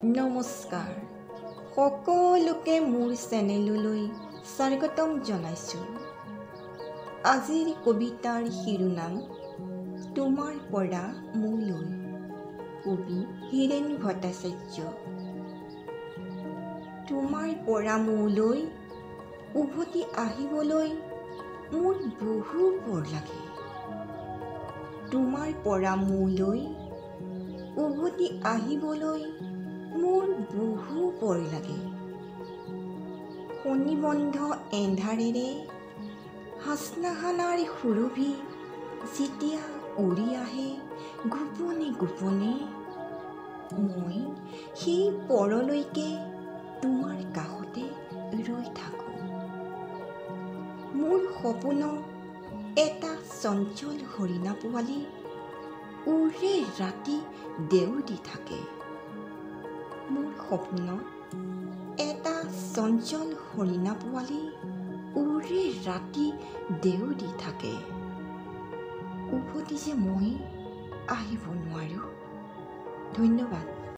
নমস্কাৰ, সকলোকে মোৰ চেনেললৈ স্বাগতম জনাইছোঁ। আজিৰ কবিতাৰ শিৰোনাম তোমাৰ পৰা মোলৈ, কবি হীৰেণ ভট্টাচাৰ্য। তোমাৰ পৰা মোলৈ উভতি আহিবলৈ মোৰ বহু পৰ লাগে। তোমাৰ পৰা মোলৈ উভতি আহিবলৈ মোৰ বহু পৰ লাগে। শনিবন্ধ এন্ধাৰেৰে হাচনাহানাৰ সুৰভি যেতিয়া উৰি আহে গোপনে গোপনে, মই সেই পৰলৈকে তোমাৰ কাষতে ৰৈ থাকোঁ। মোৰ সপোনত এটা চঞ্চল হৰিণা পোৱালি ওৰে ৰাতি দেও দি থাকে। মোৰ সপোনত এটা চঞ্চল হৰিণা পোৱালি ওৰে ৰাতি দেও দি থাকে। উভতি যে মই আহিব নোৱাৰোঁ। ধন্যবাদ।